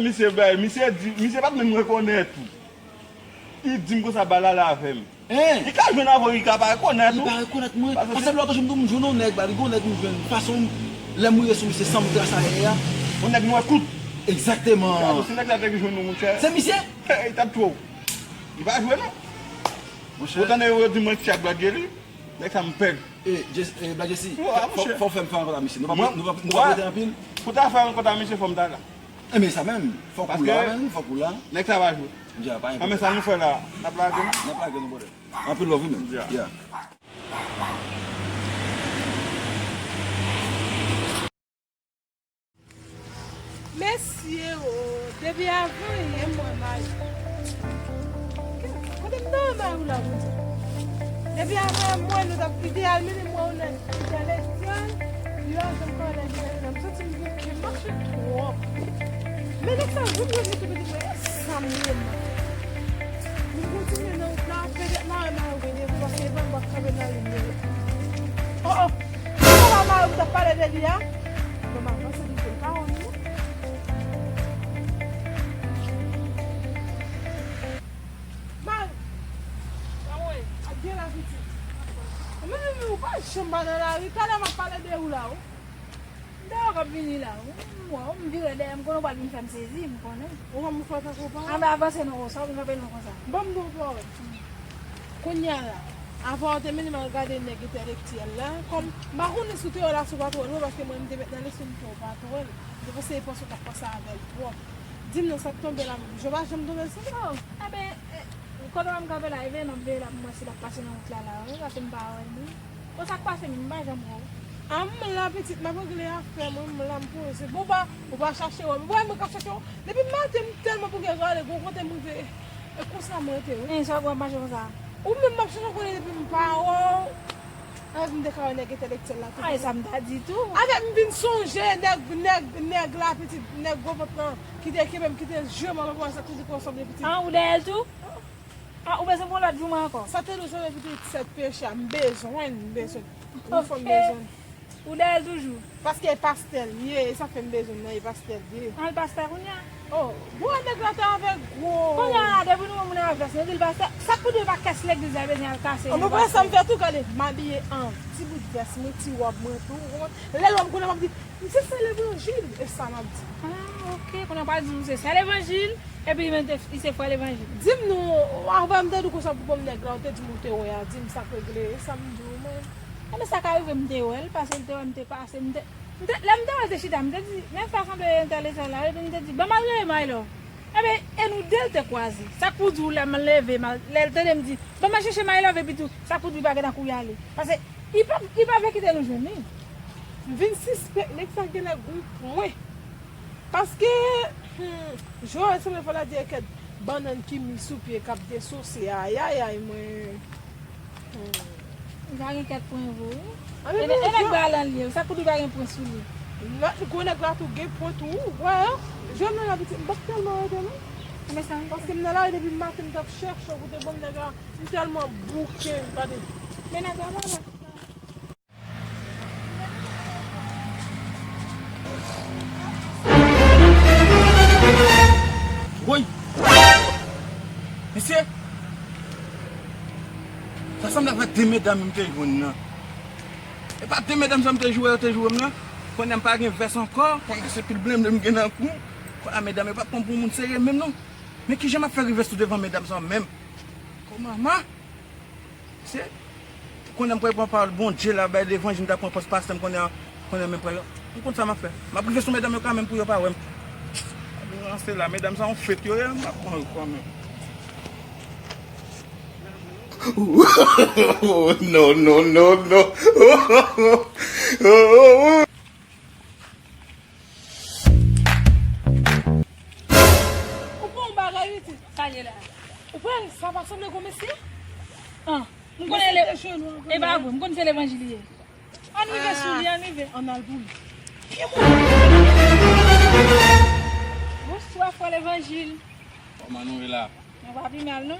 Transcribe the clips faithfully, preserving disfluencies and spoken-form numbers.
Misye bay, misye di, misye pa t menm rekonèt ou. Li di m konsa, ba l ale avè m. Li ka jwenn avè w, li ka pa rekonèt ou. Li pa rekonèt mwen. Paske se lòt jou m di w m jwenn yon nèg la, li gen yon nèg m jwenn, fason lè m rive sou misye san m tras ayè a. Yon nèg nwè kout. Egzakteman. Gade, si nèg la te jwenn ou, monchè. Se misye? Li t ap tchwe w. Li pa jwe non. Monchè. Ou tande yo di mwen tchak Black Jelly? Nèg sa m pèd. E, Black Jesse, fò w fè m fè rankontre a misye. Nou pa, nou pa, nou pa prete anpil. Pou ta fè rankontre a misye, fò m ta la. Enben sa menm, fòk ou la menm, fòk ou la. Nèg sa pa jwe. Dja, pa gen pwoblèm. Anben sa nou fè la, n ap lage nou. N ap lage nou, brother. Anpil love wi menm. Dja. Mesye o, depi avan yè m wè mari. Kote m ta wè mari w la, Bondye? Depi avan yè m wè nou t ap, li te al mennen m wè yon nèg ki te al lekòl, li pa janm pale de nèg la. M santi m bouke, m mache twòp. Men nèg sa jwenn mwen, li tou pitit mwen, e sa m ye m. M kontinye nan wout la, petèt m a wè mari w byen devan, paske e pa m k ap kanpe nan limyè. Oh, oh! Ou pa wè mari w t ap pale de li a? Bon, m avanse, m jwenn pawòl li. Mari! Anmwey, ak gen la pitit. Mwen menm, ou pa janm pa nan lari, talè m ap pale de ou la, wi. M te wè w k ap vini la, wi. M wè w, m vire dèyè, m konnen w pral vin fè m sezi, m konnen. Ou wè m fè tankou pa. Ann avanse non, sa w vin kanpe non konsa. Ban m di w yon pawòl. Kounye a la, avan w te mennen m al gade nèg entèlektyèl la, kòm m pa konnen si w te wè l a, si w pa t wè l, paske mwen m te met nan lespri m ke w pa t wè l. M te panse e panse w t ap panse avè l twòp. Di m non, sa t tonbe la menm. Je pa janm tonbe sa. Oh, enben, eh, kote w wè m kanpe la, e veye n ap veye l ap m wè si l ap pase nan wout la la, wi, paske m pa wè l menm. Bon, sa k pase menm, m pa janm wè w. A, m la pitit, m ap regle afè mwen, m la m poze. Bon, ou pa, ou pa chache wè m. Ou pa wè mwen k ap chache wè w. Depi maten, m tèlman bouke rale, gon kote m rive. E konsa m rete, wi. Hein, sa w ap mache konsa? Ou menm m ap chache w konnen depi m pa wè w. Avèk m te ka wè nèg entèlektyèl la tou. Ay, sa m ta di tou. Avèk m vin sonje nèg, nèg, nèg la pitit, nèg gwo vant lan ki te kenbe m, ki te jwe m anba pwa sa tou di konsanm de pitit. An, ou dèyè l tou? An, ou bezwen pou lòt jou mwen ankò? Sa te dwe sove pitit sèt peche a, m bezwen, m bezwen. Ou fò m bezwen. Ou dèyè l toujou? Paske e pastè l ye, e sa fè m bezwen nan, e pastè l ye. An, l pastè kounye a? Oh, bon, nèg la te avèk gwo. Kounye a, depi nou wè moun avèk vès, nou di l pastè. Sa k pou di w pa kès legliz la bezwen al kase? An, mwen pa sa m fè tou, gade, m abiye an ti bout vès mwen, ti wòb mwen tou, ou konprann? Lè l wè m konnen m ap di, m se sè levanjil, e sa m ap di. Ah, ok, kounye a w pral di m se sè levanjil, epi li menm te, li se frè levanjil. Di m non, avan m te di w konsa pou bon nèg la, ou te di m ou te wè a, di m sa k regle, e sa m di w, men. Enben sa ka rive m te wè l, paske l te wè m te pase, m te, m te, lè m te wè l te chita, m te di, men sa sanble entèlektyèl la, epi m te di, ban m al rele My Love. Enben, e nou de l te kwaze. Sa k pou di w lè m leve, m al, lè l tande m di, ban m al chèche My Love, epi tou, sa k pou di w pa gentan kouri ale. Paske, li pa, li pa vle kite nou jwenn li. M vin sispèk nèg sa genlè gon pwen. Paske, hmm, Joel sanble fò l a di e kèk bannann ki mi sou pye k ap desose, ayayay, mwen. Hmm. Li ka gen kèk pwen vre, wi. E nèg, e nèg balan li ye, sa k pou di pa gen pwen sou li? Lòt gwo nèg la tou gen pwen tou, wi, wè. Jwenn nan la pitit, m p ap tèlman rete non. Paske m nan lari depi maten, m t ap chèche w kote bon nèg la, m tèlman bouke, gade. Men nèg la pa la. Woy! Mesye! Sa sanble avèk de medam m te jwenn nan. E pa de medam sa m te joure, yo te joure m nan. Kounye a m pa gen vès ankò, kounye a se pil blenblen m gen nan kou. Kounye a medam yo p ap pran m pou moun serye menm non. Men kijan m ap fè rive sou devan medam sa menm? Kòman ma? Se, kounye a m prale pran pawòl Bondye la, bay levanjil, m ta pran pòz pastè m, kounye a, kounye a menm prale. M konn sa m ap fè. M ap rive sou medam yo kanmenm pou yo pa wè m. M ap ranse la, medam sa yon fake yo ye, m ap pran yo kanmenm. No, no, no, no. Ou pran yon bagay, pitit. Sa l ye la? Ou pran sa pa sanble gwo mesye? An, m konnen le, e pa vre, m konnen se levanjil li ye. Ann rive sou li, ann rive. Ann al pou li. Bonswa, frè levanjil. Kòman nou ye la? Nou pa pi mal, non?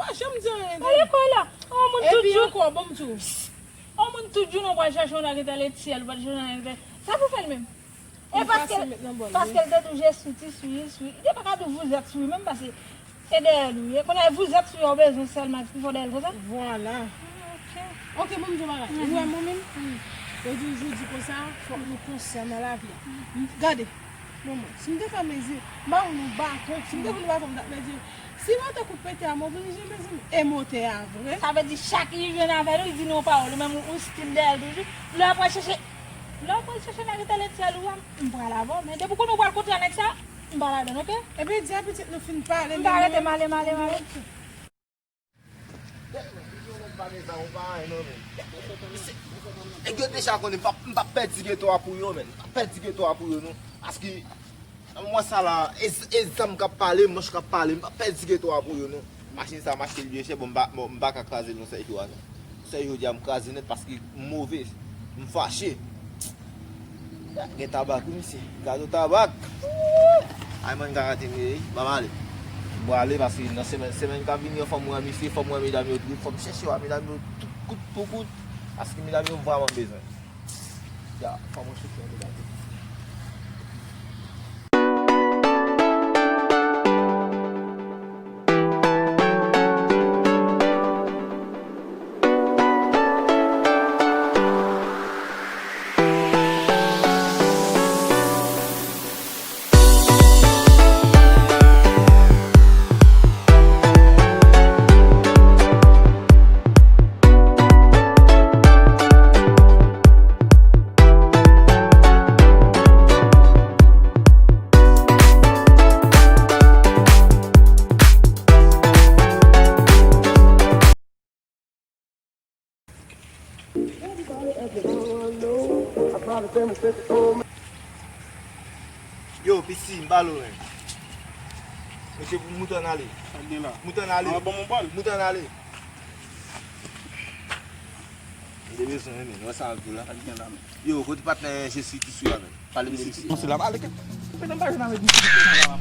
Pa janm di anyen de li. Lekòl la. On moun tout jou. Epi ankò, bon, m di w. On moun tout jou, non, pral chache yon nèg etel etyèl, pral chache yon nèg etel. Sa pou fè l menm? E paske, paske l te tou je suis, ti suis, suis. Li te pa ka tou vous êtes suis menm, paske e dèyè l ou ye. Kounye a vous êtes suis a ou bezwen sèlman pi fò dèyè l konsa? Vwala. Ah, ok. Ok, bon, m di w bagay. Ou wè mwen menm? Yo di w jodi konsa, fòk nou konsyan nan lavi a. Gade, bon, mwen, si m te fè mezi, m ba nou baton, si m te vin baton, m t ap mezi. Si mwen te kou pete a, mwen oblije mezi m e motè a vre. Sa vle di chak li jwenn avè l, li di nou yon pawòl, ou menm ou, ou stil dèyè l toujou. Lè w pral chèche, lè w pral chèche nèg etel etyèl ou a, m pral avè w. Men depi kounye a ou pral kontre a nèg sa, m pa ladann, ok? Epi di a pitit nou fin pale, m pa rete male, male, male. Nèg yo deja konnen m p ap, m p ap pèdi geto a pou yo, men. M p ap pèdi geto a pou yo, non. Paske, mwen sa la, e, e zam k ap pale, manch k ap pale, m p ap pèdi geto a pou yo, non. Machin sa, m achte l byen chè, bon, m pa, bon, m pa ka kraze l yon sèl jou a, non. Sèl jodi a, m kraze nèt paske m move, m fache. Gen tabak, wi, misye. Gado tabak. Ay, man, gade, men, ban m ale. M prale paske nan semèn, semèn k ap vini an, fò m wè misye, fò m wè medam yo tou, fò m chèche wè medam yo tout kout pou kout, paske medam yo m vrèman bezwen. Ya, fò mwen chèche yon medam yo. Yo, pisi, m pale w, men. Mesye, pou moute ann ale. Sa k gen la? Moute ann ale. An, ban m yon bòl. Moute ann ale. M te bezwen, men, wè sa ap di la. Sa k gen la, men. Yo, kote patnè Jesi ki sou la, men? Pale m de misye. Misye la, pale kèt. Men non, m pa jwenn avèk misye.